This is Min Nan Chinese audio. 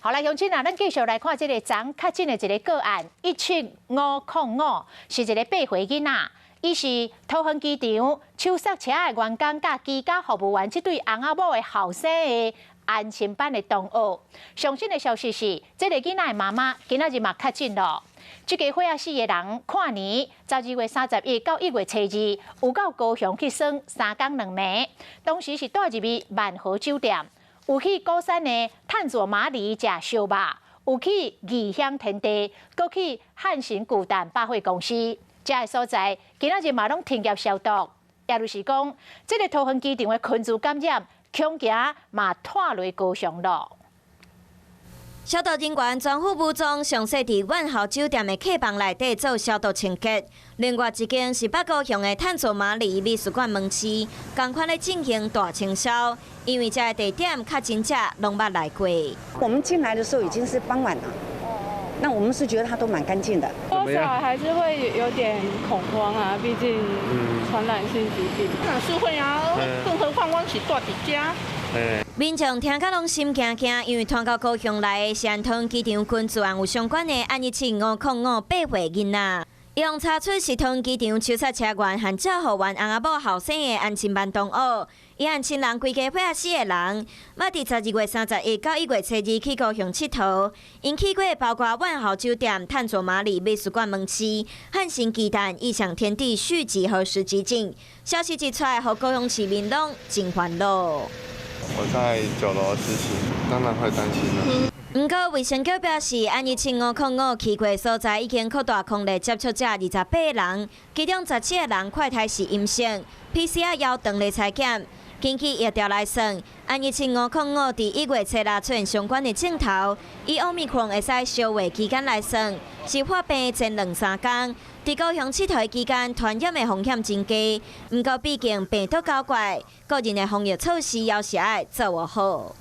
好來，鄉親啊，咱繼續來看這個昨確診的一个個案，17505，是一个8歲囡仔，伊是桃園機場手剎車的員工佮居家服務員這對翁仔某的後生的安親班的同學。上新的消息是，這个囡仔的媽媽今仔日嘛確診囉。這家伙仔四个人，跨年12月31到1月初2，有到高雄去耍3工2暝，當時是蹛入去萬豪酒店。有去鼓山的炭做馬里食燒肉，有去異鄉天地，閣去漢神巨蛋百貨公司，這个所在今仔日嘛攏停業消毒。也就是講，這个桃園機場的群聚感染，恐驚嘛拖落高雄囉。消毒人員全副武裝，詳細佇萬豪酒店的客房內底做消毒清潔。另外一間是北高雄的炭做馬里美術館門市，仝款咧進行大清消，因為這个地點確診者攏捌來過。我們進來的時候已經是傍晚了，那我們是覺得它都蠻乾淨的。多少還是會有點恐慌啊，畢竟傳染性疾病。那是會啊，更何況阮是蹛佇遮。民眾聽甲攏心驚驚，因為傳到高雄來的是和桃園機場群聚案有相關的案175058歲囡仔，𪜶查出是桃園機場手剎車員和照護員翁仔某後生的安親班同學，伊和親人規家伙仔四个人，捌佇12月31到1月初2去高雄𨑨迌，𪜶去過包括萬豪酒店、炭做馬里美術館門市、漢神巨蛋、異想天地續集和十集景。消息一出來，予高雄市民攏真煩惱。我在9樓實習，當然會擔心啦。毋過衛生局表示，案17505去過所在已經擴大匡列接觸者28人，其中17個人快篩是陰性，PCR 猶當咧採檢。根據疫調來算，案17505佇1月初6出現相關的症頭，以奧密克戎會使消化期間來算，是發病前兩三工。佇高雄𨑨迌期間，傳染的風險真低。毋過畢竟病毒狡怪，個人的防疫措施猶是愛做好。